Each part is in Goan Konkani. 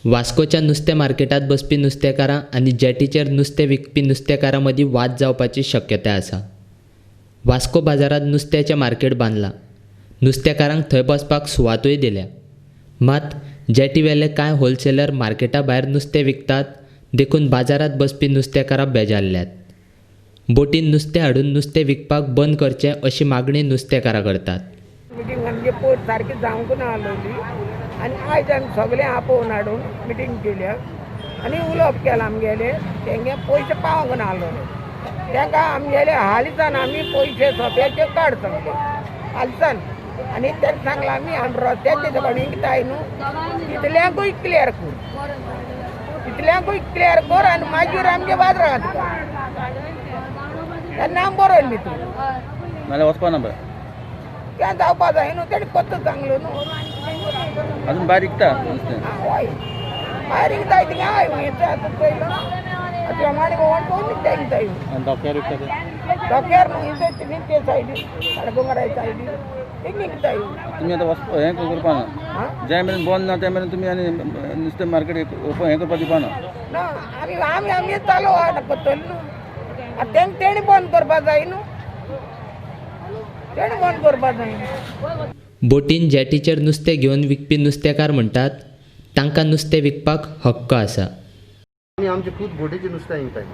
वास्कोच्या नुस्तें मार्केटांत बसपी नुस्तेकारां आनी जेटीचेर नुस्तें विकपी नुस्तेकारां मदीं वाद जावपाची शक्यताय आसा. वास्को बाजारांत नुस्त्याचें मार्केट बांदलां. नुस्तेकारांक थंय बसपाक सुवातूय दिल्या. मात जेटीवेले कांय होलसेलर मार्केटा भायर नुस्तें विकतात, देखून बाजारांत बसपी नुस्तेकारां बेजारल्यात. बोटीन नुस्तें हाडून नुस्तें विकपाक बंद करचें अशी मागणी नुस्तेकारां करतात. मिटींग आमगे पयर सारकी जावंक ना आसलोली आनी आयज आमी सगळें आपोवन हाडून मिटींग केल्या आनी उलोवप केलां. आमगेले तेंगे पयशे पावंक ना आसलोले, तांकां आमगेले हालींसान आमी पयशे सोंप्याचे काड सांगले हालींसान, आनी तांकां सांगलां आमी आमी रस्त्याचे कोण विकताय न्हू तितल्यांकूय क्लियर कर, तितल्यांकूय क्लियर कर आनी मागीर आमगे बाजारांत तेन्ना आमी बरोवन दितू. नाल्यार वचपा ना बरें तें जावपा जाय न्हू, तेणें कोत्त सांगलो न्हू. अजून भायर विकता नुस्तें? हय, भायर विकताय थिंगा. हय, आतां पयलो आतां माणी भोंवण पळोवन विकताय विकताय. आनी धोक्यार विकता ते? धोक्यार न्हू, इथे ते सायडीन खाडबोंगरा सायडीन थिंग विकताय. तुमी आतां वचपा हें करपा ना, ज्या मेरेन बंद ना त्या मेरेन तुमी आनी नुस्तें मार्केट ओपन हें करपा दिवपा ना? ना, आमी आमी आमी चालू आहा करतली न्हू. आतां तेंकां तेणी बंद करपा जाय न्हू, तेणी बंद करपा जाय. बोटीन जेटीचेर नुस्तें घेवन विकपी नुस्तेकार म्हणटात तांकां नुस्तें विकपाक हक्क आसा. आमी आमचे खूद बोटीचें नुस्तें विकताय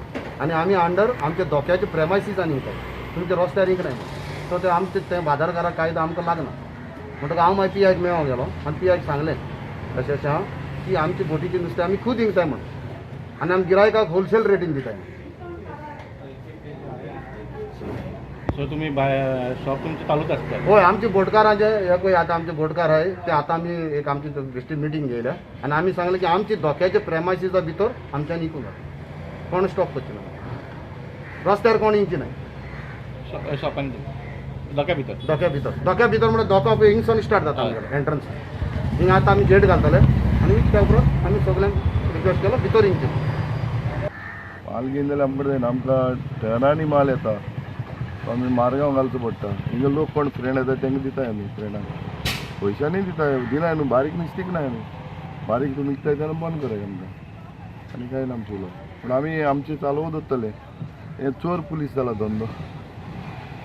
आनी आमी अंडर आमच्या धोक्याचे प्रेमायसीसान विकताय, तुमच्या रस्त्यार विकनाय. सो ते आमचे ते बाजारकारा कायदो आमकां लागना. म्हणटकच हांव मागीर पी आयक मेळोंक गेलो आनी पी आयक सांगलें अशें अशें आहा की आमचे बोटीचें नुस्तें आमी खूद विकताय म्हण आनी आमी गिरायकाक होलसेल रेटीन दिताय. सो तुमी भायर शॉप तुमचें चालूच आसता? हय, आमचे बोटकारांचे हे पळय आतां आमचे बोटकार आहाय ते आतां आमी एक आमची बेश्टी मिटींग घेयल्या आनी आमी सांगलें की आमची धोक्याचे प्रेमायसीसा भितर आमच्यान विकूंक जाता, कोण स्टॉप करचे ना, रस्त्यार कोण येवचे नाय. शॉपान धोक्या भितर? धोक्या भितर, धोक्या भितर म्हणल्यार धोको पळय हिंगसून स्टार्ट जाता आमगेलो एंट्रन्स. हिंगा आतां आमी गेट घालतले आनी त्या उपरांत आमी सगल्यांक रिक्वेस्ट केलो भितर येवचे. माल घेवन जाल्यार आमकां जायना, आमकां टनांनी माल येता, आमी मारगांव घालचो पडटा. हिंगा लोक कोण फ्रेंड येता तांकां दिताय आमी, फ्रेंडांक पयशांनी दिताय, दिनाय न्हू, बारीक नुस्तीक नाय आमी, बारीक तुमी विकताय तेन्ना बंद कराय आमकां, आनी कांय ना आमचें उलोवप. पूण आमी आमचें चालू दवरतले. हें चोर पुलीस जाला धंदो,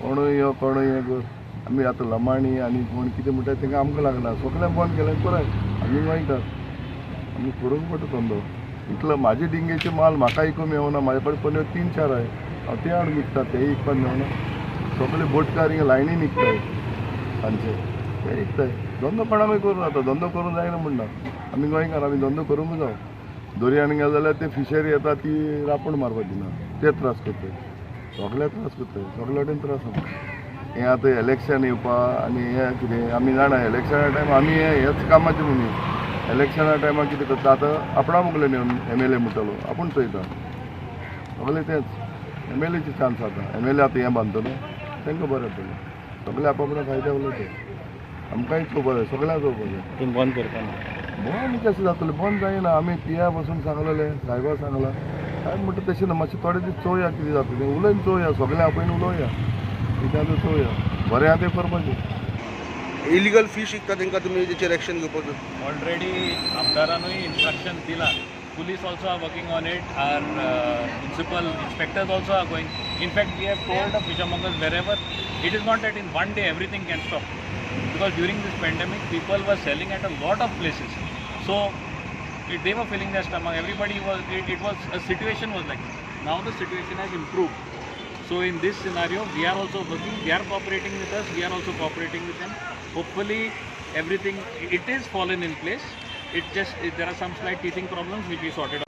कोणूय यो कोणूय हें कर. आमी आतां लमाणी आनी कोण कितें म्हणटा तांकां आमकां लागना, सगळें बंद केलें पुराय. आमी गोंयकार, आमी करूंक पडटा धंदो. इतलो म्हाजे डिंगेचे माल म्हाका विकूंक मेवना, म्हाजे कडेन पन्यो 3-4 आहाय, हांव ते हाडून विकता, ते विकपाक मेवना. सगळे बोटकार हिंगा लायनीन विकताय सांजचे, ते विकताय. धंदो कोणाकूय करूं जाता, धंदो करूंक जायना म्हणना. आमी गोंयकार, आमी धंदो करूंक जावो. दर्यान गेले जाल्यार ते फिशरी येता ती रांपण मारपाक दिना, ते त्रास करताय, सगळे त्रास करताय, सगळे वटेन त्रास आमकां. हें आतां इलेक्शन येवपा आनी हें कितें आमी जाणा, इलेक्शना टायम आमी हेच कामाचे मनीस. इलेक्शना टायमार कितें करता आतां आपणा मुगले येवन एम एल ए म्हणटालो, आपूण चोयता सगळें तेंच. एम एल एचे चान्स आतां, एम एल ए आतां हें बांदतलो तांकां बरें पडलें. सगळें आप आपणा फायद्या उलयता, आमकांय चोवपा जाय, सगळ्यांक चोवपा जाय. तुमी बंद करपा ना? बंद कशें जातलें, बंद जायना. आमी पिया पासून सांगलेलें, सायबा सांगलां, सायब म्हणटा तशें ना, मातशें थोडे दीस चोवया कितें जाता तें, उलोवन चोवया, सगळें आपोवन उलोवया, कितें आसा तें चोवया, बरें आहा तें करपाचें. इलिगल फीश विकता तांकां तुमी तेचेर एक्शन घेवपाक जाय. ऑलरेडी आमदारानूय इन्स्ट्रक्शन दिला. Police also are working on it. Our municipal inspectors also are going. In fact, we have told the fishermongers wherever, it is not that in one day everything can stop. Because during this pandemic, people were selling at a lot of places. So they were filling their stomach. Everybody was, it was, a situation was like this. Now the situation has improved. So in this scenario, we are also working, they are cooperating with us, we are also cooperating with them. Hopefully, everything, it is fallen in place. It just, there are some slight teething problems which we sorted out.